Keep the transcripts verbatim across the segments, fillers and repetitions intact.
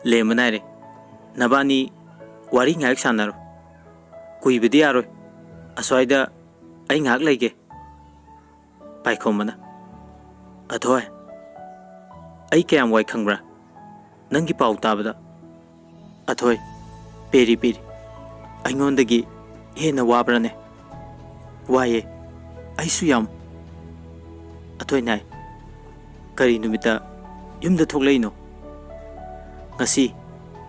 ꯂꯦꯝꯕ ꯅꯥꯏꯔꯦ, ꯅꯕꯥꯅꯤ ꯋꯥꯔꯤ ꯉꯥꯏꯍꯥꯛ ꯁꯥꯟꯅꯔꯣ꯫ ꯀꯨꯏꯕꯗꯤ ꯌꯥꯔꯣꯏ꯫ ꯑꯁ꯭ꯋꯥꯏꯗ ꯑꯩ ꯉꯥꯏꯍꯥꯛ ꯂꯩꯒꯦ꯫ ꯄꯥꯏꯈꯣꯝꯕꯅ, "ꯑꯊꯣꯏ, ꯑꯩ ꯀꯌꯥꯝ ꯋꯥꯏ ꯈꯪꯕ꯭ꯔꯥ ꯅꯪꯒꯤ ꯄꯥꯎ ꯇꯥꯕꯗ?" ꯑꯊꯣꯏ, ꯄꯦꯔꯤ ꯄꯦꯔꯤ, "ꯑꯩꯉꯣꯟꯗꯒꯤ ꯍꯦꯟꯅ ꯋꯥꯕ꯭ꯔꯥꯅꯦ?" "ꯋꯥꯏꯌꯦ, ꯑꯩꯁꯨ ꯌꯥꯝ꯫" ꯑꯊꯣꯏꯅ ꯍꯥꯏ, "ꯀꯔꯤ ꯅꯨꯃꯤꯠꯇ ꯌꯨꯝꯗ ꯊꯣꯛꯂꯛꯏꯅꯣ?" "ꯉꯁꯤ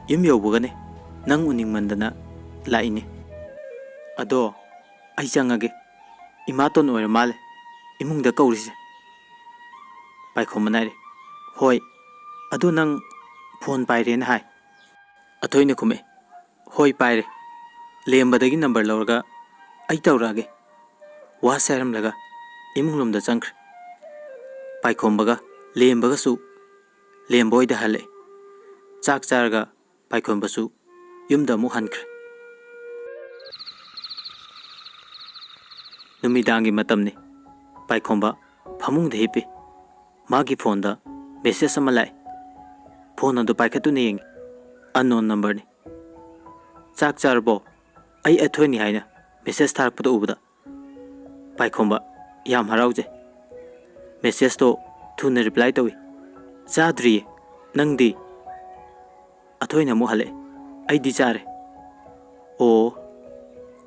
ꯌꯨꯝ ꯌꯧꯕꯒꯅꯦ, ꯅꯪ ꯎꯅꯤꯡꯃꯟꯗꯅ ꯂꯥꯛꯏꯅꯦ꯫ ꯑꯗꯣ ꯑꯩ ꯆꯪꯉꯒꯦ, ꯏꯃꯥꯇꯣꯟ ꯑꯣꯏꯔ ꯃꯥꯜꯂꯦ ꯏꯃꯨꯡꯗ ꯀꯧꯔꯤꯁꯦ꯫" ꯄꯥꯏꯈꯣꯝꯕꯅ ꯍꯥꯏꯔꯦ, "ꯍꯣꯏ, ꯑꯗꯨ ꯅꯪ ꯐꯣꯟ ꯄꯥꯏꯔꯦꯅ ꯍꯥꯏ?" ꯑꯊꯣꯏꯅ ꯈꯨꯝꯃꯦ, "ꯍꯣꯏ, ꯄꯥꯏꯔꯦ꯫ ꯂꯦꯝꯕꯗꯒꯤ ꯅꯝꯕꯔ ꯂꯧꯔꯒ ꯑꯩ ꯇꯧꯔꯛꯑꯒꯦ꯫" ꯋꯥꯁꯦ ꯍꯥꯏꯔꯝꯂꯒ ꯏꯃꯨꯡ ꯂꯣꯝꯗ ꯆꯪꯈ꯭ꯔꯦ꯫ ꯄꯥꯏꯈꯣꯝꯕꯒ ꯂꯦꯝꯕꯒꯁꯨ ꯂꯦꯝꯕ ꯍꯣꯏꯗ ꯍꯜꯂꯛꯑꯦ꯫ ꯆꯥꯛ ꯆꯥꯔꯒ ꯄꯥꯏꯈꯣꯝꯕꯁꯨ ꯌꯨꯝꯗ ꯑꯃꯨꯛ ꯍꯟꯈ꯭ꯔꯦ꯫ ꯅꯨꯃꯤꯗꯥꯡꯒꯤ ꯃꯇꯝꯅꯤ꯫ ꯄꯥꯏꯈꯣꯝꯕ ꯐꯃꯨꯡꯗ ꯍꯤꯞꯄꯤ꯫ ꯃꯥꯒꯤ ꯐꯣꯟꯗ ꯃꯦꯁꯦꯖ ꯑꯃ ꯂꯥꯛꯑꯦ꯫ ꯐꯣꯟ ꯑꯗꯨ ꯄꯥꯏꯈꯠꯇꯨꯅ ꯌꯦꯡꯉꯤ꯫ ꯑꯟꯅꯣꯟ ꯅꯝꯕꯔꯅꯤ꯫ "ꯆꯥꯛ ꯆꯥꯔꯕꯣ? ꯑꯩ ꯑꯊꯣꯏꯅꯤ ꯍꯥꯏꯅ ꯃꯦꯁꯦꯖ ꯊꯥꯔꯛꯄꯗ ꯎꯕꯗ ꯄꯥꯏꯈꯣꯝꯕ ꯌꯥꯝ ꯍꯔꯥꯎꯖꯩ꯫ ꯃꯦꯁꯦꯖꯇꯣ ꯊꯨꯅ ꯔꯤꯄ꯭ꯂꯥꯏ ꯇꯧꯏ꯫ "ꯆꯥꯗ꯭ꯔꯤꯌꯦ, ꯅꯪꯗꯤ?" ꯑꯊꯣꯏꯅ ꯑꯃꯨꯛ ꯍꯜꯂꯛꯑꯦ꯫ "ꯑꯩꯗꯤ ꯆꯥꯔꯦ꯫" "ꯑꯣ,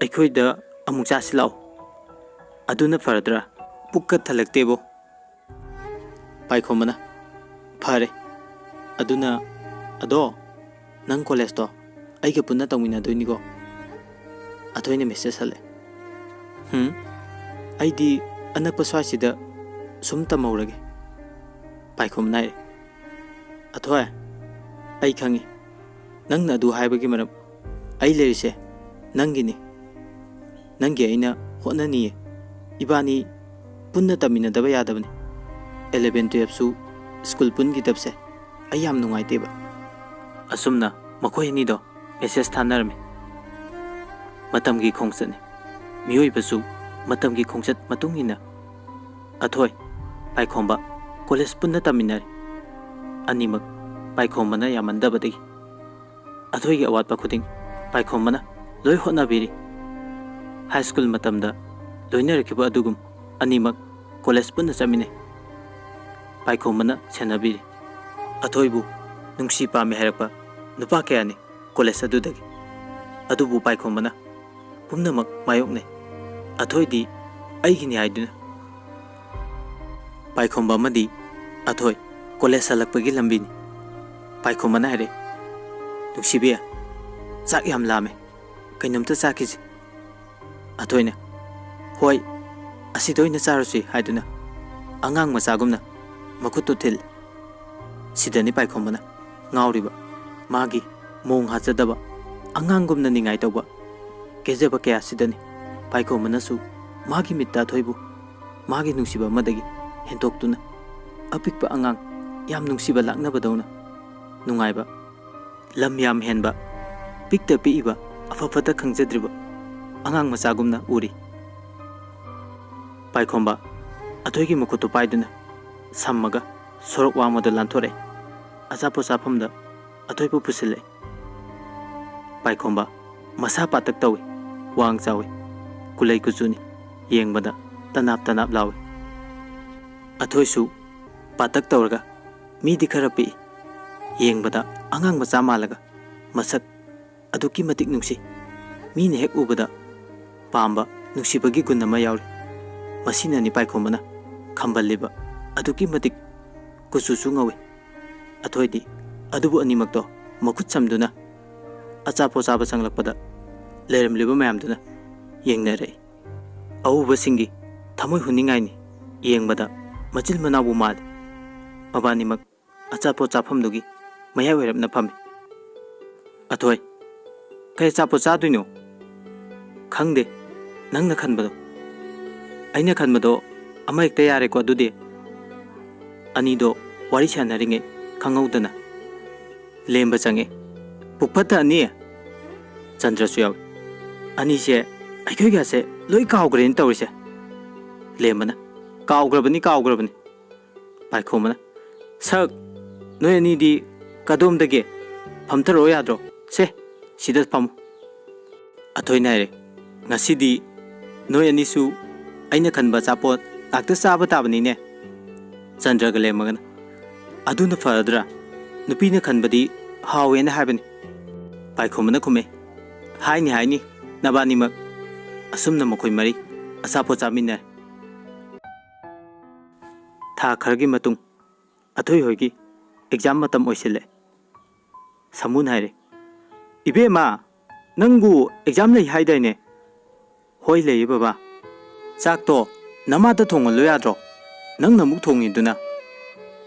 ꯑꯩꯈꯣꯏꯗ ꯑꯃꯨꯛ ꯆꯥꯁꯤ ꯂꯥꯛꯑꯣ꯫ ꯑꯗꯨꯅ ꯐꯔꯗ꯭ꯔꯥ? ꯄꯨꯛꯀ ꯊꯜꯂꯛꯇꯦꯕꯣ꯫" ꯄꯥꯏꯈꯣꯝꯕꯅ, "ꯐꯔꯦ꯫ ꯑꯗꯨꯅ, ꯑꯗꯣ, ꯅꯪ ꯀꯣꯂꯦꯖꯇꯣ ꯑꯩꯒ ꯄꯨꯟꯅ ꯇꯧꯃꯤꯟꯅꯗꯣꯏꯅꯤꯀꯣ?" ꯑꯊꯣꯏꯅ ꯃꯦꯁꯦꯖ ꯍꯜꯂꯦ꯫ "ꯍꯨꯝ, ꯑꯩꯗꯤ ꯑꯅꯛꯄ ꯁ꯭ꯋꯥꯏꯁꯤꯗ ꯁꯨꯝ ꯇꯝꯍꯧꯔꯒꯦ꯫" ꯄꯥꯏꯈꯣꯝꯕꯅ ꯍꯥꯏꯔꯦ, "ꯑꯊꯣꯏ, ꯑꯩ ꯈꯪꯉꯤ ꯅꯪꯅ ꯑꯗꯨ ꯍꯥꯏꯕꯒꯤ ꯃꯔꯝ꯫ ꯑꯩ ꯂꯩꯔꯤꯁꯦ ꯅꯪꯒꯤꯅꯤ꯫ ꯅꯪꯒꯤ ꯑꯩꯅ ꯍꯣꯠꯅꯅꯤꯌꯦ꯫ ꯏꯕꯥꯅꯤ ꯄꯨꯟꯅ ꯇꯝꯃꯤꯟꯅꯗꯕ ꯌꯥꯗꯕꯅꯤ꯫ ꯑꯦꯂꯦꯚꯦꯟ ꯇꯨꯌꯦꯜꯐꯁꯨ ꯁ꯭ꯀꯨꯜ ꯄꯨꯟꯈꯤꯗꯕꯁꯦ ꯑꯩ ꯌꯥꯝ ꯅꯨꯡꯉꯥꯏꯇꯦꯕ꯫" ꯑꯁꯨꯝꯅ ꯃꯈꯣꯏ ꯑꯅꯤꯗꯣ ꯃꯦꯁꯦꯖ ꯊꯥꯅꯔꯝꯃꯤ꯫ ꯃꯇꯝꯒꯤ ꯈꯣꯡꯆꯠꯅꯤ꯫ ꯃꯤꯑꯣꯏꯕꯁꯨ ꯃꯇꯝꯒꯤ ꯈꯣꯡꯆꯠ ꯃꯇꯨꯡ ꯏꯟꯅ ꯑꯊꯣꯏ, ꯄꯥꯏꯈꯣꯝꯕ ꯀꯣꯂꯦꯖ ꯄꯨꯟꯅ ꯇꯝꯃꯤꯟꯅꯔꯦ꯫ ꯑꯅꯤꯃꯛ ꯄꯥꯏꯈꯣꯝꯕꯅ ꯌꯥꯝꯃꯟꯗꯕꯗꯒꯤ ꯑꯊꯣꯏꯒꯤ ꯑꯋꯥꯠꯄ ꯈꯨꯗꯤꯡ ꯄꯥꯏꯈꯣꯝꯕꯅ ꯂꯣꯏ ꯍꯣꯠꯅꯕꯤꯔꯤ꯫ ꯍꯥꯏ ꯁ꯭ꯀꯨꯜ ꯃꯇꯝꯗ ꯂꯣꯏꯅꯔꯛꯈꯤꯕ ꯑꯗꯨꯒꯨꯝ ꯑꯅꯤꯃꯛ ꯀꯣꯂꯦꯖ ꯄꯨꯟꯅ ꯆꯠꯃꯤꯟꯅꯩ꯫ ꯄꯥꯏꯈꯣꯝꯕꯅ ꯁꯦꯟꯅꯕꯤꯔꯤ꯫ ꯑꯊꯣꯏꯕꯨ ꯅꯨꯡꯁꯤ ꯄꯥꯝꯃꯤ ꯍꯥꯏꯔꯛꯄ ꯅꯨꯄꯥ ꯀꯌꯥꯅꯤ ꯀꯣꯂꯦꯖ ꯑꯗꯨꯗꯒꯤ꯫ ꯑꯗꯨꯕꯨ ꯄꯥꯏꯈꯣꯝꯕꯅ ꯄꯨꯝꯅꯃꯛ ꯃꯥꯌꯣꯛꯅꯩ꯫ ꯑꯊꯣꯏꯗꯤ ꯑꯩꯒꯤꯅꯤ ꯍꯥꯏꯗꯨꯅ꯫ ꯄꯥꯏꯈꯣꯝꯕ ꯑꯃꯗꯤ ꯑꯊꯣꯏ ꯀꯣꯂꯦꯖ ꯍꯜꯂꯛꯄꯒꯤ ꯂꯝꯕꯤꯅꯤ꯫ ꯄꯥꯏꯈꯣꯝꯕꯅ ꯍꯥꯏꯔꯦ, "ꯅꯨꯡꯁꯤꯕꯤ, ꯆꯥꯛ ꯌꯥꯝ ꯂꯥꯝꯃꯦ, ꯀꯩꯅꯣꯝꯇ ꯆꯥꯈꯤꯁꯤ꯫" ꯑꯊꯣꯏꯅ, "ꯍꯣꯏ, ꯑꯁꯤꯗ ꯑꯣꯏꯅ ꯆꯥꯔꯨꯁꯤ" ꯍꯥꯏꯗꯨꯅ ꯑꯉꯥꯡ ꯃꯆꯥꯒꯨꯝꯅ ꯃꯈꯨꯠꯇꯨ ꯊꯤꯜ꯫ ꯁꯤꯗꯅꯤ ꯄꯥꯏꯈꯣꯝꯕꯅ ꯉꯥꯎꯔꯤꯕ꯫ ꯃꯥꯒꯤ ꯃꯣꯡ ꯍꯥꯠꯆꯗꯕ, ꯑꯉꯥꯡꯒꯨꯝꯅ ꯅꯤꯡꯉꯥꯏ ꯇꯧꯕ, ꯀꯦꯖꯕ ꯀꯌꯥꯁꯤꯗꯅꯤ ꯄꯥꯏꯈꯣꯝꯕꯅꯁꯨ ꯃꯥꯒꯤ ꯃꯤꯠꯇ ꯑꯊꯣꯏꯕꯨ ꯃꯥꯒꯤ ꯅꯨꯡꯁꯤꯕ ꯑꯃꯗꯒꯤ ꯍꯦꯟꯗꯣꯛꯇꯨꯅ ꯑꯄꯤꯛꯄ ꯑꯉꯥꯡ ꯌꯥꯝ ꯅꯨꯡꯁꯤꯕ ꯂꯥꯛꯅꯕꯗꯧꯅ ꯅꯨꯡꯉꯥꯏꯕ, ꯂꯝ ꯌꯥꯝ ꯍꯦꯟꯕ, ꯄꯤꯛꯇ ꯄꯤꯛꯏꯕ, ꯑꯐ ꯐꯠꯇ ꯈꯪꯖꯗ꯭ꯔꯤꯕ ꯑꯉꯥꯡ ꯃꯆꯥꯒꯨꯝꯅ ꯎꯔꯤ꯫ ꯄꯥꯏꯈꯣꯝꯕ ꯑꯊꯣꯏꯒꯤ ꯃꯈꯨꯠꯇꯨ ꯄꯥꯏꯗꯨꯅ ꯁꯝꯃꯒ ꯁꯣꯔꯣꯛ ꯋꯥꯡꯃꯗ ꯂꯥꯟꯊꯣꯔꯛꯑꯦ꯫ ꯑꯆꯥꯄꯣꯠ ꯆꯥꯐꯝꯗ ꯑꯊꯣꯏꯕꯨ ꯄꯨꯁꯤꯜꯂꯛꯑꯦ꯫ ꯄꯥꯏꯈꯣꯝꯕ ꯃꯁꯥ ꯄꯥꯇꯛ ꯇꯧꯏ, ꯋꯥꯡ ꯆꯥꯎꯏ, ꯀꯨꯂꯩ ꯀꯨꯆꯨꯅꯤ, ꯌꯦꯡꯕꯗ ꯇꯅꯥꯞ ꯇꯅꯥꯞ ꯂꯥꯎꯏ꯫ ꯑꯊꯣꯏꯁꯨ ꯄꯥꯇꯛ ꯇꯧꯔꯒ ꯃꯤꯗꯤ ꯈꯔ ꯄꯤꯛꯏ, ꯌꯦꯡꯕꯗ ꯑꯉꯥꯡ ꯃꯆꯥ ꯃꯥꯜꯂꯒ ꯃꯁꯛ ꯑꯗꯨꯛꯀꯤ ꯃꯇꯤꯛ ꯅꯨꯡꯁꯤ꯫ ꯃꯤꯅ ꯍꯦꯛ ꯎꯕꯗ ꯄꯥꯝꯕ, ꯅꯨꯡꯁꯤꯕꯒꯤ ꯒꯨꯟ ꯑꯃ ꯌꯥꯎꯔꯤ꯫ ꯃꯁꯤꯅꯅꯤ ꯄꯥꯏꯈꯣꯝꯕꯅ ꯈꯝꯕꯜꯂꯤꯕ꯫ ꯑꯗꯨꯛꯀꯤ ꯃꯇꯤꯛ ꯀꯨꯆꯨꯁꯨ ꯉꯧꯏ꯫ ꯑꯊꯣꯏꯗꯤ ꯑꯗꯨꯕꯨ ꯑꯅꯤꯃꯛꯇꯣ ꯃꯈꯨꯠ ꯁꯝꯗꯨꯅ ꯑꯆꯥꯄꯣꯠ ꯆꯥꯕ ꯆꯪꯂꯛꯄꯗ ꯂꯩꯔꯝꯂꯤꯕ ꯃꯌꯥꯝꯗꯨꯅ ꯌꯦꯡꯅꯔꯛꯏ꯫ ꯑꯎꯕꯁꯤꯡꯒꯤ ꯊꯃꯣꯏ ꯍꯨꯅꯤꯡꯉꯥꯏꯅꯤ꯫ ꯌꯦꯡꯕꯗ ꯃꯆꯤꯜ ꯃꯅꯥꯎꯕꯨ ꯃꯥꯜꯂꯤ꯫ ꯃꯕꯥꯅꯤꯃꯛ ꯑꯆꯥꯄꯣꯠ ꯆꯥꯐꯝꯗꯨꯒꯤ ꯃꯌꯥꯏ ꯑꯣꯏꯔꯞꯅ ꯐꯝꯃꯤ꯫ "ꯑꯊꯣꯏ, ꯀꯩ ꯑꯆꯥꯄꯣꯠ ꯆꯥꯗꯣꯏꯅꯣ?" "ꯈꯪꯗꯦ, ꯅꯪꯅ ꯈꯟꯕꯗꯣ꯫" "ꯑꯩꯅ ꯈꯟꯕꯗꯣ ꯑꯃ ꯍꯦꯛꯇ ꯌꯥꯔꯦꯀꯣ ꯑꯗꯨꯗꯤ?" ꯑꯅꯤꯗꯣ ꯋꯥꯔꯤ ꯁꯥꯟꯅꯔꯤꯉꯩ ꯈꯪꯍꯧꯗꯅ ꯂꯦꯝꯕ ꯆꯪꯉꯦ꯫ "ꯄꯨꯛꯐꯠꯇ ꯑꯅꯤ?" ꯆꯟꯗ꯭ꯔꯁꯨ ꯌꯥꯎꯏ꯫ "ꯑꯅꯤꯁꯦ ꯑꯩꯈꯣꯏꯒꯁꯦ ꯂꯣꯏ ꯀꯥꯎꯈ꯭ꯔꯦꯅ ꯇꯧꯔꯤꯁꯦ꯫" ꯂꯦꯝꯕꯅ, "ꯀꯥꯎꯈ꯭ꯔꯕꯅꯤ, ꯀꯥꯎꯈ꯭ꯔꯕꯅꯤ꯫" ꯄꯥꯏꯈꯣꯝꯕꯅ, "ꯁꯛ, ꯅꯣꯏ ꯑꯅꯤꯗꯤ "ꯀꯗꯣꯝꯗꯒꯤ? ꯐꯝꯊꯔꯛꯑꯣ ꯌꯥꯗ꯭ꯔꯣ? ꯁꯦ, ꯁꯤꯗ ꯐꯝꯃꯨ꯫" ꯑꯊꯣꯏꯅ ꯍꯥꯏꯔꯦ, "ꯉꯁꯤꯗꯤ ꯅꯣꯏ ꯑꯅꯤꯁꯨ ꯑꯩꯅ ꯈꯟꯕ ꯑꯆꯥꯄꯣꯠ ꯉꯥꯛꯇ ꯆꯥꯕ ꯇꯥꯕꯅꯤꯅꯦ꯫" ꯆꯟꯗ꯭ꯔꯒ ꯂꯦꯝꯃꯒꯅ, "ꯑꯗꯨꯅ ꯐꯔꯗ꯭ꯔꯥ? ꯅꯨꯄꯤꯅ ꯈꯟꯕꯗꯤ ꯍꯥꯎꯋꯦꯅ ꯍꯥꯏꯕꯅꯤ꯫" ꯄꯥꯏꯈꯣꯝꯕꯅ ꯈꯨꯝꯃꯦ, "ꯍꯥꯏꯅꯤ ꯍꯥꯏꯅꯤ, ꯅꯕꯥꯅꯤꯃꯛ꯫" ꯑꯁꯨꯝꯅ ꯃꯈꯣꯏ ꯃꯔꯤ ꯑꯆꯥꯄꯣꯠ ꯆꯥꯃꯤꯟꯅꯔꯦ꯫ ꯊꯥ ꯈꯔꯒꯤ ꯃꯇꯨꯡ, ꯑꯊꯣꯏ ꯍꯣꯏꯒꯤ ꯑꯦꯛꯖꯥꯝ ꯃꯇꯝ ꯑꯣꯏꯁꯤꯜꯂꯦ꯫ ꯁꯥꯃꯨꯅ ꯍꯥꯏꯔꯦ, "ꯏꯕꯦꯝꯃ, ꯅꯪꯕꯨ ꯑꯦꯛꯖꯥꯝ ꯂꯩ ꯍꯥꯏꯗꯥꯏꯅꯦ?" "ꯍꯣꯏ, ꯂꯩꯌꯦ ꯕꯕꯥ꯫" "ꯆꯥꯛꯇꯣ ꯅꯃꯥꯗ ꯊꯣꯡꯍꯜꯂꯨ ꯌꯥꯗ꯭ꯔꯣ? ꯅꯪꯅ ꯑꯃꯨꯛ ꯊꯣꯡꯉꯤꯗꯨꯅ꯫"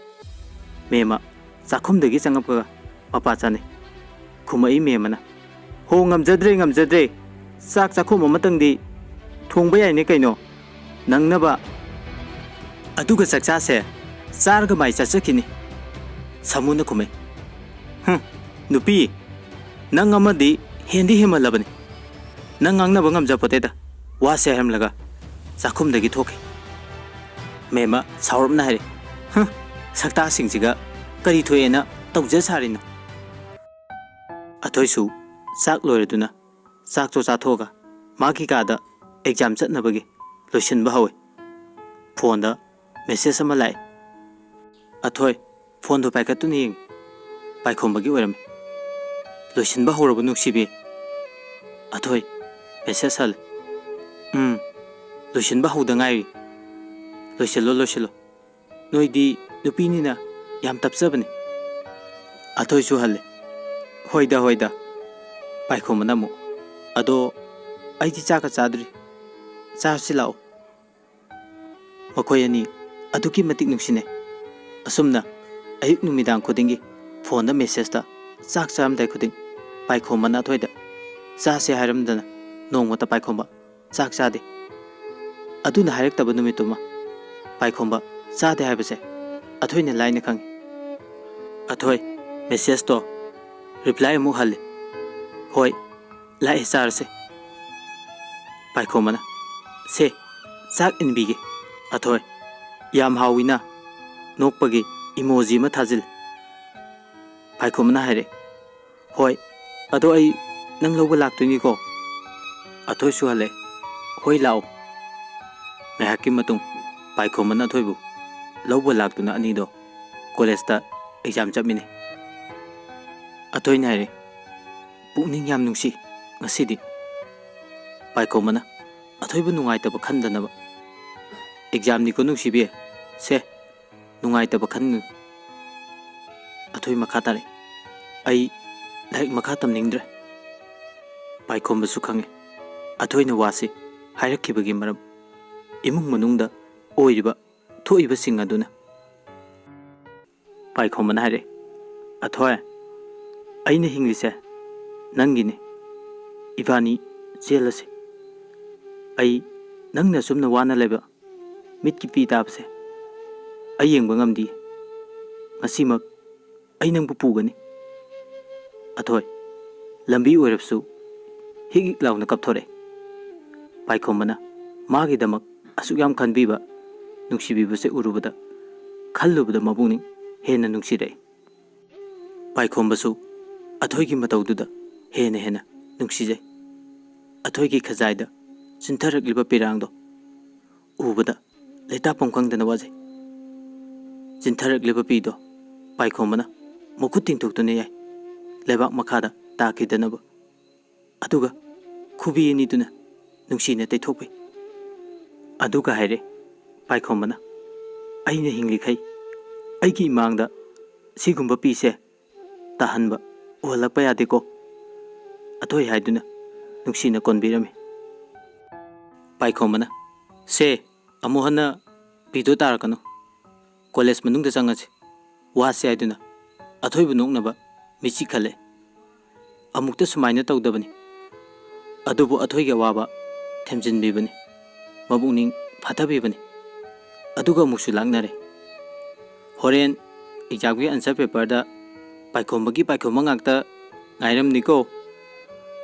ꯃꯦꯝꯃ ꯆꯥꯛꯈꯨꯝꯗꯒꯤ ꯆꯪꯉꯛꯄꯒ ꯃꯄꯥ ꯆꯥꯅꯩ꯫ ꯈꯨꯝꯃꯛꯏ ꯃꯦꯝꯃꯅ, "ꯍꯣ, ꯉꯝꯖꯗ꯭ꯔꯦ, ꯉꯝꯖꯗ꯭ꯔꯦ꯫ ꯆꯥꯛ ꯆꯥꯛꯈꯨꯝ ꯑꯃꯇꯪꯗꯤ ꯊꯣꯡꯕ ꯌꯥꯏꯅꯦ ꯀꯩꯅꯣ, ꯅꯪꯅꯕ꯫ ꯑꯗꯨꯒ ꯆꯥꯛ ꯆꯥꯁꯦ, ꯆꯥꯔꯒ ꯃꯥꯏ ꯆꯠꯆꯈꯤꯅꯤ꯫" ꯁꯥꯃꯨꯅ ꯈꯨꯝꯃꯦ, "ꯍꯨꯝ, ꯅꯨꯄꯤ, ꯅꯪ ꯑꯃꯗꯤ ꯍꯦꯟꯗꯤ ꯍꯦꯟꯃꯜꯂꯕꯅꯤ꯫ ꯅꯪ ꯉꯥꯡꯅꯕ ꯉꯝꯖꯄꯣꯠꯇꯦꯗ, ꯋꯥꯁꯦ ꯍꯥꯏꯔꯝꯂꯒ ꯆꯥꯛꯈꯨꯝꯗꯒꯤ ꯊꯣꯛꯈꯤ꯫" ꯃꯦꯝꯃ ꯁꯥꯎꯔꯞꯅ ꯍꯥꯏꯔꯦ, "ꯍꯨꯝ, ꯁꯛꯇꯥꯁꯤꯡꯁꯤꯒ ꯀꯔꯤ ꯊꯣꯛꯑꯦꯅ ꯇꯧꯖ ꯁꯥꯔꯤꯅꯣ?" ꯑꯊꯣꯏꯁꯨ ꯆꯥꯛ ꯂꯣꯏꯔꯗꯨꯅ ꯆꯥꯛꯇꯣ ꯆꯥꯊꯣꯛꯑꯒ ꯃꯥꯒꯤ ꯀꯥꯗ ꯑꯦꯛꯖꯥꯝ ꯆꯠꯅꯕꯒꯤ ꯂꯣꯏꯁꯤꯟꯕ ꯍꯧꯋꯤ꯫ ꯐꯣꯟꯗ ꯃꯦꯁꯦꯖ ꯑꯃ ꯂꯥꯛꯑꯦ꯫ ꯑꯊꯣꯏ ꯐꯣꯟꯗꯣ ꯄꯥꯏꯈꯠꯇꯨꯅ ꯌꯦꯡꯉꯤ꯫ ꯄꯥꯏꯈꯣꯝꯕꯒꯤ ꯑꯣꯏꯔꯝꯃꯤ꯫ "ꯂꯣꯏꯁꯤꯟꯕ ꯍꯧꯔꯕ ꯅꯨꯡꯁꯤꯕꯤ?" ꯑꯊꯣꯏ ꯃꯦꯁꯦꯖ ꯍꯜꯂꯦ꯫ "ꯎꯝ, ꯂꯣꯏꯁꯤꯟꯕ ꯍꯧꯗ ꯉꯥꯏꯔꯤ꯫ ꯂꯣꯏꯁꯤꯜꯂꯣ, ꯂꯣꯏꯁꯤꯜꯂꯣ꯫ ꯅꯣꯏꯗꯤ ꯅꯨꯄꯤꯅꯤꯅ ꯌꯥꯝ ꯇꯞꯆꯕꯅꯤ꯫" ꯑꯊꯣꯏꯁꯨ ꯍꯜꯂꯦ꯫ "ꯍꯣꯏꯗ, ꯍꯣꯏꯗ꯫" ꯄꯥꯏꯈꯣꯝꯕꯅ ꯑꯃꯨꯛ, "ꯑꯗꯣ ꯑꯩꯗꯤ ꯆꯥꯛꯀ ꯆꯥꯗ꯭ꯔꯤ꯫ ꯆꯥꯔꯁꯤ ꯂꯥꯛꯑꯣ꯫" ꯃꯈꯣꯏ ꯑꯅꯤ ꯑꯗꯨꯛꯀꯤ ꯃꯇꯤꯛ ꯅꯨꯡꯁꯤꯅꯩ꯫ ꯑꯁꯨꯝꯅ ꯑꯌꯨꯛ ꯅꯨꯃꯤꯗꯥꯡ ꯈꯨꯗꯤꯡꯒꯤ ꯐꯣꯟꯗ ꯃꯦꯁꯦꯖꯇ ꯆꯥꯛ ꯆꯥꯔꯝꯗꯥꯏ ꯈꯨꯗꯤꯡ ꯄꯥꯏꯈꯣꯝꯕꯅ ꯑꯊꯣꯏꯗ ꯆꯥꯁꯦ ꯍꯥꯏꯔꯝꯗꯅ ꯅꯣꯡꯃꯇ ꯄꯥꯏꯈꯣꯝꯕ ꯆꯥꯛ ꯆꯥꯗꯦ꯫ ꯑꯗꯨꯅ ꯍꯥꯏꯔꯛꯇꯕ ꯅꯨꯃꯤꯠꯇꯨꯃ ꯄꯥꯏꯈꯣꯝꯕ ꯆꯥꯗꯦ ꯍꯥꯏꯕꯁꯦ ꯑꯊꯣꯏꯅ ꯂꯥꯏꯅ ꯈꯪꯉꯤ꯫ "ꯑꯊꯣꯏ, ꯃꯦꯁꯦꯖꯇꯣ ꯔꯤꯄ꯭ꯂꯥꯏ ꯑꯃꯨꯛ ꯍꯜꯂꯤ꯫" "ꯍꯣꯏ, ꯂꯥꯛꯑꯦ, ꯆꯥꯔꯁꯦ꯫" ꯄꯥꯏꯈꯣꯝꯕꯅ, "ꯁꯦ, ꯆꯥꯛ ꯏꯟꯕꯤꯒꯦ꯫" ꯑꯊꯣꯏ, "ꯌꯥꯝ ꯍꯥꯎꯋꯤꯅ?" ꯅꯣꯛꯄꯒꯤ ꯏꯃꯣꯖꯤ ꯑꯃ ꯊꯥꯖꯤꯜꯂꯤ꯫ ꯄꯥꯏꯈꯣꯝꯕꯅ ꯍꯥꯏꯔꯦ, "ꯍꯣꯏ, ꯑꯗꯣ ꯑꯩ ꯅꯪ ꯂꯧꯕ ꯂꯥꯛꯇꯣꯏꯅꯤꯀꯣ?" ꯑꯊꯣꯏꯁꯨ ꯍꯜꯂꯦ, "ꯍꯣꯏ, ꯂꯥꯛꯑꯣ"꯫ ꯉꯥꯏꯍꯥꯛꯀꯤ ꯃꯇꯨꯡ ꯄꯥꯏꯈꯣꯝꯕꯅ ꯑꯊꯣꯏꯕꯨ ꯂꯧꯕ ꯂꯥꯛꯇꯨꯅ ꯑꯅꯤꯗꯣ ꯀꯣꯂꯦꯖꯇ ꯑꯦꯛꯖꯥꯝ ꯆꯠꯃꯤꯟꯅꯩ꯫ ꯑꯊꯣꯏꯅ ꯍꯥꯏꯔꯦ, "ꯄꯨꯛꯅꯤꯡ ꯌꯥꯝ ꯅꯨꯡꯁꯤ ꯉꯁꯤꯗꯤ"꯫ ꯄꯥꯏꯈꯣꯝꯕꯅ ꯑꯊꯣꯏꯕꯨ ꯅꯨꯡꯉꯥꯏꯇꯕ ꯈꯟꯗꯅꯕ, "ꯑꯦꯛꯖꯥꯝꯅꯤꯀꯣ ꯅꯨꯡꯁꯤꯕꯤ, ꯁꯦ, ꯅꯨꯡꯉꯥꯏꯇꯕ ꯈꯟꯒꯅꯨ"꯫ ꯑꯊꯣꯏ ꯃꯈꯥ ꯇꯥꯔꯦ, "ꯑꯩ ꯂꯥꯏꯔꯤꯛ ꯃꯈꯥ ꯇꯝꯅꯤꯡꯗ꯭ꯔꯦ"꯫ ꯄꯥꯏꯈꯣꯝꯕꯁꯨ ꯈꯪꯉꯤ ꯑꯊꯣꯏꯅ ꯋꯥꯁꯤ ꯍꯥꯏꯔꯛꯈꯤꯕꯒꯤ ꯃꯔꯝ, ꯏꯃꯨꯡ ꯃꯅꯨꯡꯗ ꯑꯣꯏꯔꯤꯕ ꯊꯣꯛꯏꯕꯁꯤꯡ ꯑꯗꯨꯅ꯫ ꯄꯥꯏꯈꯣꯝꯕꯅ ꯍꯥꯏꯔꯦ, "ꯑꯊꯣꯏ, ꯑꯩꯅ ꯍꯤꯡꯂꯤꯁꯦ ꯅꯪꯒꯤꯅꯤ꯫ ꯏꯕꯥꯅꯤ ꯆꯦꯜꯂꯁꯤ꯫ ꯑꯩ ꯅꯪꯅ ꯑꯁꯨꯝꯅ ꯋꯥꯅ ꯂꯩꯕ ꯃꯤꯠꯀꯤ ꯄꯤ ꯇꯥꯕꯁꯦ ꯑꯩ ꯌꯦꯡꯕ ꯉꯝꯗꯦ꯫ ꯉꯁꯤꯃꯛ ꯑꯩ ꯅꯪꯕꯨ ꯄꯨꯒꯅꯤ"꯫ ꯑꯊꯣꯏ ꯂꯝꯕꯤ ꯑꯣꯏꯔꯕꯁꯨ ꯍꯤꯛ ꯍꯤꯛ ꯂꯥꯎꯅ ꯀꯞꯊꯣꯔꯛꯑꯦ꯫ ꯄꯥꯏꯈꯣꯝꯕꯅ ꯃꯥꯒꯤꯗꯃꯛ ꯑꯁꯨꯛ ꯌꯥꯝ ꯈꯟꯕꯤꯕ, ꯅꯨꯡꯁꯤꯕꯤꯕꯁꯦ ꯎꯔꯨꯕꯗ, ꯈꯜꯂꯨꯕꯗ ꯃꯄꯨꯛꯅꯤꯡ ꯍꯦꯟꯅ ꯅꯨꯡꯁꯤꯔꯛꯑꯦ꯫ ꯄꯥꯏꯈꯣꯝꯕꯁꯨ ꯑꯊꯣꯏꯒꯤ ꯃꯇꯧꯗꯨꯗ ꯍꯦꯟꯅ ꯍꯦꯟꯅ ꯅꯨꯡꯁꯤꯖꯩ꯫ ꯑꯊꯣꯏꯒꯤ ꯈꯖꯥꯏꯗ ꯆꯤꯟꯊꯔꯛꯂꯤꯕ ꯄꯤꯔꯥꯡꯗꯣ ꯎꯕꯗ ꯂꯩꯇꯥꯐꯝ ꯈꯪꯗꯅ ꯋꯥꯖꯩ꯫ ꯆꯤꯟꯊꯔꯛꯂꯤꯕ ꯄꯤꯗꯣ ꯄꯥꯏꯈꯣꯝꯕꯅ ꯃꯈꯨꯠ ꯇꯤꯡꯊꯣꯛꯇꯨꯅ ꯌꯥꯏ, ꯂꯩꯕꯥꯛ ꯃꯈꯥꯗ ꯇꯥꯈꯤꯗꯅꯕ꯫ ꯑꯗꯨꯒ ꯈꯨꯕꯤ ꯑꯅꯤꯗꯨꯅ ꯅꯨꯡꯁꯤꯅ ꯇꯩꯊꯣꯛꯄꯤ꯫ ꯑꯗꯨꯒ ꯍꯥꯏꯔꯦ ꯄꯥꯏꯈꯣꯝꯕꯅ, "ꯑꯩꯅ ꯍꯤꯡꯂꯤꯈꯩ ꯑꯩꯒꯤ ꯏꯃꯥꯡꯗ ꯁꯤꯒꯨꯝꯕ ꯄꯤꯁꯦ ꯇꯥꯍꯟꯕ ꯎꯍꯜꯂꯛꯄ ꯌꯥꯗꯦꯀꯣ"꯫ ꯑꯊꯣꯏ ꯍꯥꯏꯗꯨꯅ ꯅꯨꯡꯁꯤꯅ ꯀꯣꯟꯕꯤꯔꯝꯃꯤ꯫ ꯄꯥꯏꯈꯣꯝꯕꯅ, "ꯁꯦ, ꯑꯃꯨꯛ ꯍꯟꯅ ꯄꯤꯗꯣ ꯇꯥꯔꯛꯀꯅꯨ꯫ ꯀꯣꯂꯦꯖ ꯃꯅꯨꯡꯗ ꯆꯪꯉꯁꯤ꯫ ꯋꯥꯁꯦ" ꯍꯥꯏꯗꯨꯅ ꯑꯊꯣꯏꯕꯨ ꯅꯣꯛꯅꯕ ꯃꯤꯠꯁꯤ ꯈꯜꯂꯦ꯫ ꯑꯃꯨꯛꯇ ꯁꯨꯃꯥꯏꯅ ꯇꯧꯗꯕꯅꯤ꯫ ꯑꯗꯨꯕꯨ ꯑꯊꯣꯏꯒꯤ ꯑꯋꯥꯕ ꯊꯦꯝꯖꯤꯟꯕꯤꯕꯅꯤ, ꯃꯄꯨꯛꯅꯤꯡ ꯐꯥꯊꯕꯤꯕꯅꯤ꯫ ꯑꯗꯨꯒ ꯑꯃꯨꯛꯁꯨ ꯂꯥꯛꯅꯔꯦ꯫ ꯍꯣꯔꯦꯟ ꯑꯦꯛꯖꯥꯝꯒꯤ ꯑꯟꯁꯔ ꯄꯦꯄꯔꯗ ꯄꯥꯏꯈꯣꯝꯕꯒꯤ ꯄꯥꯏꯈꯣꯝꯕ ꯉꯥꯛꯇ ꯉꯥꯏꯔꯝꯅꯤꯀꯣ꯫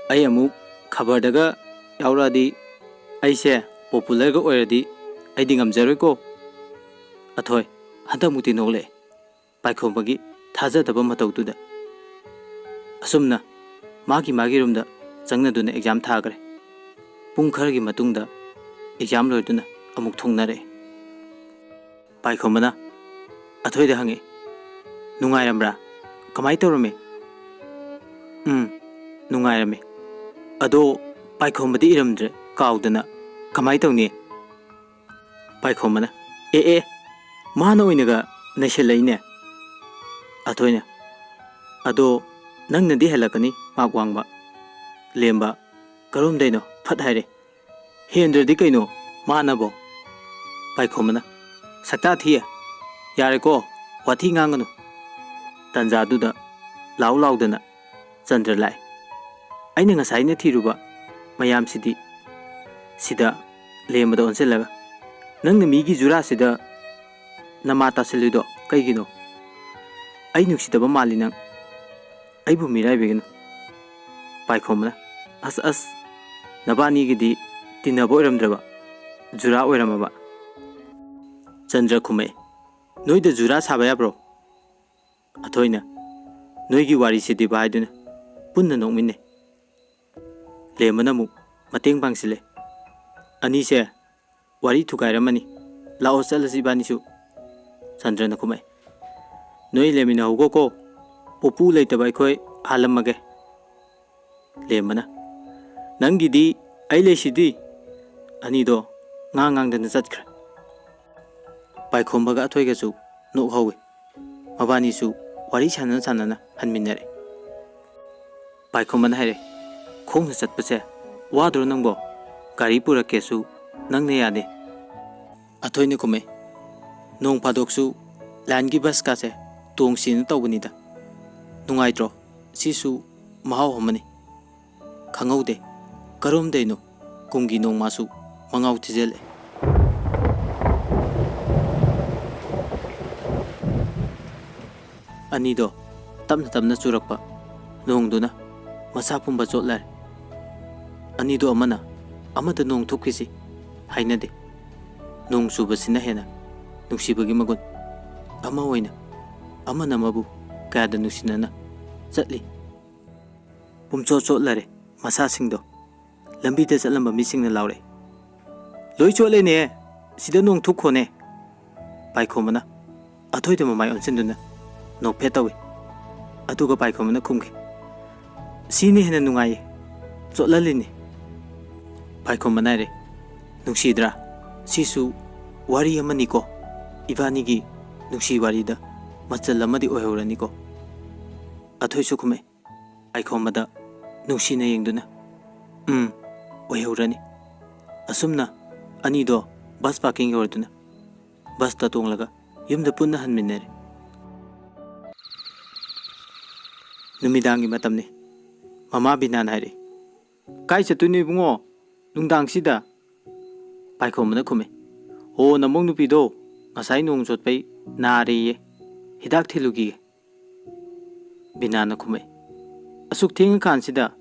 ꯑꯩ ꯑꯃꯨꯛ ꯈꯕꯔꯗꯒ ꯌꯥꯎꯔꯛꯑꯗꯤ, ꯑꯩꯁꯦ ꯄꯣꯄꯨꯂꯔꯒ ꯑꯣꯏꯔꯗꯤ ꯑꯩꯗꯤ ꯉꯝꯖꯔꯣꯏꯀꯣ꯫ ꯑꯊꯣꯏ ꯍꯟꯗꯛꯃꯨꯛꯇꯤ ꯅꯣꯛꯂꯛꯑꯦ꯫ ꯄꯥꯏꯈꯣꯝꯕꯒꯤ ꯊꯥꯖꯗꯕ ꯃꯇꯧꯗꯨꯗ꯫ ꯑꯁꯨꯝꯅ ꯃꯥꯒꯤ ꯃꯥꯒꯤ ꯔꯨꯝꯗ ꯆꯪꯅꯗꯨꯅ ꯑꯦꯛꯖꯥꯝ ꯊꯥꯈ꯭ꯔꯦ꯫ ꯄꯨꯡ ꯈꯔꯒꯤ ꯃꯇꯨꯡꯗ ꯑꯦꯛꯖꯥꯝ ꯂꯣꯏꯗꯨꯅ ꯑꯃꯨꯛ ꯊꯣꯛꯅꯔꯛꯑꯦ꯫ ꯄꯥꯏꯈꯣꯝꯕꯅ ꯑꯊꯣꯏꯗ ꯍꯪꯉꯦ, "ꯅꯨꯡꯉꯥꯏꯔꯝꯕ꯭ꯔꯥ? ꯀꯃꯥꯏ ꯇꯧꯔꯝꯃꯤ?" "ꯎꯝ, ꯅꯨꯡꯉꯥꯏꯔꯝꯃꯤ꯫ ꯑꯗꯣ ꯄꯥꯏꯈꯣꯝꯕꯗꯤ ꯏꯔꯝꯗ꯭ꯔꯦ, ꯀꯥꯎꯗꯅ꯫ ꯀꯃꯥꯏ ꯇꯧꯅꯤ?" ꯄꯥꯏꯈꯣꯝꯕꯅ, "ꯑꯦ ꯑꯦ, ꯃꯥꯅ ꯑꯣꯏꯅꯒ ꯅꯩꯁꯜꯂꯛꯏꯅꯦ꯫" ꯑꯊꯣꯏꯅ, "ꯑꯗꯣ ꯅꯪꯅꯗꯤ ꯍꯦꯜꯂꯛꯀꯅꯤ ꯃꯥꯛ ꯋꯥꯡꯕ꯫" ꯂꯦꯝꯕ, "ꯀꯔꯣꯝꯗꯩꯅꯣ? ꯐꯠ ꯍꯥꯏꯔꯦ꯫" "ꯍꯦꯟꯗ꯭ꯔꯗꯤ ꯀꯩꯅꯣ ꯃꯥꯅꯕꯣ?" ꯄꯥꯏꯈꯣꯝꯕꯅ, "ꯁꯛꯇꯥ ꯊꯤꯌꯦ, ꯌꯥꯔꯦꯀꯣ, ꯋꯥꯊꯤ ꯉꯥꯡꯒꯅꯨ꯫" ꯇꯥꯟꯖꯥꯗꯨꯗ ꯂꯥꯎ ꯂꯥꯎꯗꯅ ꯆꯟꯗ꯭ꯔ ꯂꯥꯛꯑꯦ꯫ ꯑꯩꯅ ꯉꯁꯥꯏꯅ ꯊꯤꯔꯨꯕ ꯃꯌꯥꯝꯁꯤꯗꯤ꯫ ꯁꯤꯗ ꯂꯦꯝꯕꯗ ꯑꯣꯟꯁꯤꯜꯂꯒ, "ꯅꯪꯅ ꯃꯤꯒꯤ ꯖꯨꯔꯥꯁꯤꯗ ꯅꯃꯥ ꯇꯥꯁꯤꯜꯂꯨꯏꯗꯣ ꯀꯩꯒꯤꯅꯣ? ꯑꯩ ꯅꯨꯡꯁꯤꯗꯕ ꯃꯥꯜꯂꯤ ꯅꯪ꯫ ꯑꯩꯕꯨ ꯃꯤꯔꯥꯏꯕꯤꯒꯅꯨ꯫" ꯄꯥꯏꯈꯣꯝꯕꯅ, "ꯑꯁ ꯑꯁ, ꯅꯕꯥꯅꯤꯒꯤꯗꯤ ꯇꯤꯟꯅꯕ ꯑꯣꯏꯔꯝꯗ꯭ꯔꯕ, ꯖꯨꯔꯥ ꯑꯣꯏꯔꯝꯃꯕ?" ꯆꯟꯗ꯭ꯔ ꯈꯨꯝꯃꯛꯑꯦ, "ꯅꯣꯏꯗ ꯖꯨꯔꯥ ꯁꯥꯕ ꯌꯥꯕ꯭ꯔꯣ?" ꯑꯊꯣꯏꯅ, "ꯅꯣꯏꯒꯤ ꯋꯥꯔꯤꯁꯤꯗꯤꯕ" ꯍꯥꯏꯗꯨꯅ ꯄꯨꯟꯅ ꯅꯣꯛꯃꯤꯟꯅꯩ꯫ ꯂꯦꯝꯕꯅ ꯑꯃꯨꯛ ꯃꯇꯦꯡ ꯄꯥꯡꯁꯤꯜꯂꯦ꯫ "ꯑꯅꯤꯁꯦ ꯋꯥꯔꯤ ꯊꯨꯒꯥꯏꯔꯝꯃꯅꯤ, ꯂꯥꯛꯑꯣ ꯆꯠꯂꯁꯤ ꯏꯕꯥꯅꯤꯁꯨ꯫" ꯆꯟꯗ꯭ꯔꯅ ꯈꯨꯝꯃꯛꯑꯦ, "ꯅꯣꯏ ꯂꯩꯃꯤꯟꯅꯍꯧꯒꯣꯀꯣ, ꯄꯨꯄꯨ ꯂꯩꯇꯕ ꯑꯩꯈꯣꯏ ꯍꯥꯜꯂꯝꯃꯒꯦ꯫" ꯂꯦꯝꯕꯅ, "ꯅꯪꯒꯤꯗꯤ ꯑꯩ ꯂꯩꯁꯤꯗꯤ꯫" ꯑꯅꯤꯗꯣ ꯉꯥꯡ ꯉꯥꯡꯗꯅ ꯆꯠꯈ꯭ꯔꯦ꯫ ꯄꯥꯏꯈꯣꯝꯕꯒ ꯑꯊꯣꯏꯒꯁꯨ ꯅꯣꯛꯍꯧꯋꯤ꯫ ꯃꯕꯥꯅꯤꯁꯨ ꯋꯥꯔꯤ ꯁꯥꯟꯅ ꯁꯥꯟꯅꯅ ꯍꯟꯃꯤꯟꯅꯔꯦ꯫ ꯄꯥꯏꯈꯣꯝꯕꯅ ꯍꯥꯏꯔꯦ, "ꯈꯣꯡꯅ ꯆꯠꯄꯁꯦ ꯋꯥꯗ꯭ꯔꯣ ꯅꯪꯕꯣ? ꯒꯥꯔꯤ ꯄꯨꯔꯛꯀꯦꯁꯨ ꯅꯪꯅ ꯌꯥꯗꯦ꯫" ꯑꯊꯣꯏꯅ ꯈꯨꯝꯃꯦ, "ꯅꯣꯡ ꯐꯥꯗꯣꯛꯁꯨ ꯂꯥꯏꯟꯒꯤ ꯕꯁꯀꯥꯁꯦ ꯇꯣꯡꯁꯦꯅ ꯇꯧꯕꯅꯤꯗ꯫ ꯅꯨꯡꯉꯥꯏꯇ꯭ꯔꯣ? ꯁꯤꯁꯨ ꯃꯍꯥꯎ ꯑꯃꯅꯤ꯫ ꯈꯪꯍꯧꯗꯦ, ꯀꯔꯣꯝꯗꯩꯅꯣ ꯀꯨꯝꯒꯤ ꯅꯣꯡꯃꯁꯨ ꯃꯉꯥꯎ ꯊꯤꯖꯤꯜꯂꯛꯑꯦ꯫" ꯑꯅꯤꯗꯣ ꯇꯞꯅ ꯇꯞꯅ ꯆꯨꯔꯛꯄ ꯅꯣꯡꯗꯨꯅ ꯃꯁꯥ ꯄꯨꯝꯕ ꯆꯣꯠꯂꯔꯦ꯫ ꯑꯅꯤꯗꯣ ꯑꯃꯅ ꯑꯃꯗ ꯅꯣꯡ ꯊꯨꯞꯈꯤꯁꯤ ꯍꯥꯏꯅꯗꯦ꯫ ꯅꯣꯡ ꯆꯨꯕꯁꯤꯅ ꯍꯦꯟꯅ ꯅꯨꯡꯁꯤꯕꯒꯤ ꯃꯒꯨꯟ ꯑꯃ ꯑꯣꯏꯅ ꯑꯃꯅ ꯑꯃꯕꯨ ꯀꯌꯥꯗ ꯅꯨꯡꯁꯤꯅꯅ ꯆꯠꯂꯤ꯫ ꯄꯨꯝꯆꯣꯠ ꯆꯣꯠꯂꯔꯦ ꯃꯁꯥꯁꯤꯡꯗꯣ꯫ ꯂꯝꯕꯤꯗ ꯆꯠꯂꯝꯕ ꯃꯤꯁꯤꯡꯅ ꯂꯥꯎꯔꯛꯏ, "ꯂꯣꯏ ꯆꯣꯠꯂꯦꯅꯦ, ꯁꯤꯗ ꯅꯣꯡ ꯊꯨꯞꯈꯣꯅꯦ"꯫ ꯄꯥꯏꯈꯣꯝꯕꯅ ꯑꯊꯣꯏꯗ ꯃꯃꯥꯏ ꯑꯣꯟꯁꯤꯟꯗꯨꯅ ꯅꯣꯛꯐꯦꯠ ꯇꯧꯏ꯫ ꯑꯗꯨꯒ ꯄꯥꯏꯈꯣꯝꯕꯅ ꯈꯨꯝꯈꯤ, "ꯁꯤꯅ ꯍꯦꯟꯅ ꯅꯨꯡꯉꯥꯏꯌꯦ, ꯆꯣꯠꯍꯜꯂꯤꯅꯦ"꯫ ꯄꯥꯏꯈꯣꯝꯕꯅ ꯍꯥꯏꯔꯦ, "ꯅꯨꯡꯁꯤꯗ꯭ꯔꯥ? ꯁꯤꯁꯨ ꯋꯥꯔꯤ ꯑꯃꯅꯤꯀꯣ꯫ ꯏꯕꯥꯅꯤꯒꯤ ꯅꯨꯡꯁꯤ ꯋꯥꯔꯤꯗ ꯃꯆꯜ ꯑꯃꯗꯤ ꯑꯣꯏꯍꯧꯔꯅꯤꯀꯣ"꯫ ꯑꯊꯣꯏꯁꯨ ꯈꯨꯝꯃꯦ, ꯄꯥꯏꯈꯣꯝꯕꯗ ꯅꯨꯡꯁꯤꯅ ꯌꯦꯡꯗꯨꯅ, "ꯎꯝ, ꯑꯣꯏꯍꯧꯔꯅꯤ"꯫ ꯑꯁꯨꯝꯅ ꯑꯅꯤꯗꯣ ꯕꯁ ꯄꯥꯔꯀꯤꯡ ꯌꯧꯔꯗꯨꯅ ꯕꯁꯇ ꯇꯣꯡꯂꯒ ꯌꯨꯝꯗ ꯄꯨꯟꯅ ꯍꯟꯃꯤꯟꯅꯔꯦ꯫ ꯅꯨꯃꯤꯗꯥꯡꯒꯤ ꯃꯇꯝꯅꯤ꯫ ꯃꯃꯥ ꯕꯤꯅꯥꯅ ꯍꯥꯏꯔꯛꯏ, "ꯀꯥꯏ ꯆꯠꯇꯣꯏꯅꯣ ꯏꯕꯨꯡꯉꯣ ꯅꯨꯡꯗꯥꯡꯁꯤꯗ?" ꯄꯥꯏꯈꯣꯝꯕꯅ ꯈꯨꯝꯃꯤ, "ꯑꯣ, ꯅꯃꯧ ꯅꯨꯄꯤꯗꯣ ꯉꯁꯥꯏ ꯅꯣꯡ ꯆꯣꯠꯄꯩ ꯅꯥꯔꯦꯌꯦ, ꯍꯤꯗꯥꯛ ꯊꯤꯜꯂꯨꯈꯤꯒꯦ"꯫ ꯕꯤꯅꯥꯅ ꯈꯨꯝꯃꯛꯏ, "ꯑꯁꯨꯛ ꯊꯦꯡꯉꯀꯥꯟꯁꯤꯗ?"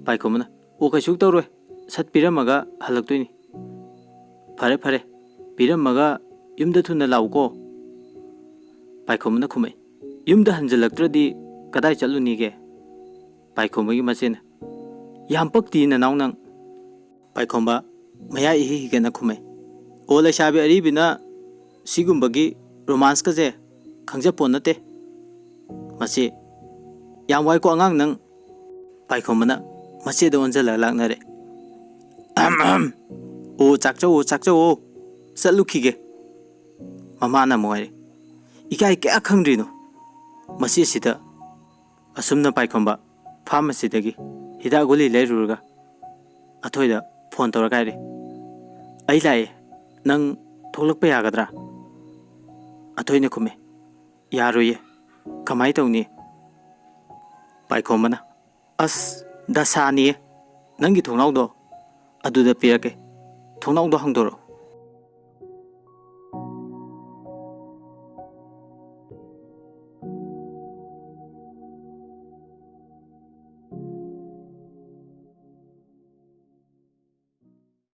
ꯄꯥꯏꯈꯣꯝꯕꯅ, "ꯑꯣ, ꯀꯩꯁꯨ ꯇꯧꯔꯣꯏ, ꯁꯠ ꯄꯤꯔꯝꯃꯒ ꯍꯜꯂꯛꯇꯣꯏꯅꯤ"꯫ "ꯐꯔꯦ ꯐꯔꯦ, ꯄꯤꯔꯝꯃꯒ ꯌꯨꯝꯗ ꯊꯨꯅ ꯂꯥꯛꯎꯀꯣ"꯫ ꯄꯥꯏꯈꯣꯝꯕꯅ ꯈꯨꯝꯃꯛꯏ, "ꯌꯨꯝꯗ ꯍꯟꯖꯤꯜꯂꯛꯇ꯭ꯔꯗꯤ ꯀꯗꯥꯏ ꯆꯠꯂꯨꯅꯤꯒꯦ?" ꯄꯥꯏꯈꯣꯝꯕꯒꯤ ꯃꯆꯦꯅ, "ꯌꯥꯝ ꯄꯛꯇꯤ ꯅꯅꯥꯎ ꯅꯪ"꯫ ꯄꯥꯏꯈꯣꯝꯕ ꯃꯌꯥ ꯏꯍꯤ ꯍꯤꯒꯠꯅ ꯈꯨꯝꯃꯦ, "ꯑꯣ, ꯂꯩꯁꯥꯕꯤ ꯑꯔꯤꯕꯤꯅ ꯁꯤꯒꯨꯝꯕꯒꯤ ꯔꯣꯃꯥꯟꯁꯀꯁꯦ ꯈꯪꯖꯄꯣꯠ ꯅꯠꯇꯦ꯫ ꯃꯁꯤ ꯌꯥꯝ ꯋꯥꯏꯀꯣ ꯑꯉꯥꯡ ꯅꯪ"꯫ ꯄꯥꯏꯈꯣꯝꯕꯅ ꯃꯆꯦꯗ ꯑꯣꯟꯁꯤꯜꯂꯒ ꯂꯥꯛꯅꯔꯦ꯫ "ꯑꯍꯝ, ꯑꯍꯝ꯫ ꯑꯣ, ꯆꯥꯛꯆꯧꯑꯣ, ꯆꯥꯛꯆꯧꯑꯣ꯫ ꯆꯠꯂꯨꯈꯤꯒꯦ"꯫ ꯃꯃꯥꯅ ꯑꯃꯨꯛ ꯍꯥꯏꯔꯦ, "ꯏꯀꯥꯏ ꯀꯌꯥ ꯈꯪꯗ꯭ꯔꯤꯅꯣ ꯃꯆꯦꯁꯤꯗ"꯫ ꯑꯁꯨꯝꯅ ꯄꯥꯏꯈꯣꯝꯕ ꯐꯥꯔꯃꯥꯁꯤꯗꯒꯤ ꯍꯤꯗꯥꯛ ꯒꯨꯂꯤ ꯂꯩꯔꯨꯔꯒ ꯑꯊꯣꯏꯗ ꯐꯣꯟ ꯇꯧꯔꯒ ꯍꯥꯏꯔꯦ, "ꯑꯩ ꯂꯥꯛꯑꯦ, ꯅꯪ ꯊꯣꯛꯂꯛꯄ ꯌꯥꯒꯗ꯭ꯔꯥ?" ꯑꯊꯣꯏꯅ ꯈꯨꯝꯃꯦ, "ꯌꯥꯔꯣꯏꯌꯦ, ꯀꯃꯥꯏ ꯇꯧꯅꯤ?" ꯄꯥꯏꯈꯣꯝꯕꯅ, "ꯑꯁ, ꯗꯁꯥꯅꯤꯌꯦ, ꯅꯪꯒꯤ ꯊꯣꯡꯅꯥꯎꯗꯣ ꯑꯗꯨꯗ ꯄꯤꯔꯛꯀꯦ, ꯊꯣꯡꯅꯥꯎꯗꯣ ꯍꯥꯡꯗꯣꯔꯛꯑꯣ"꯫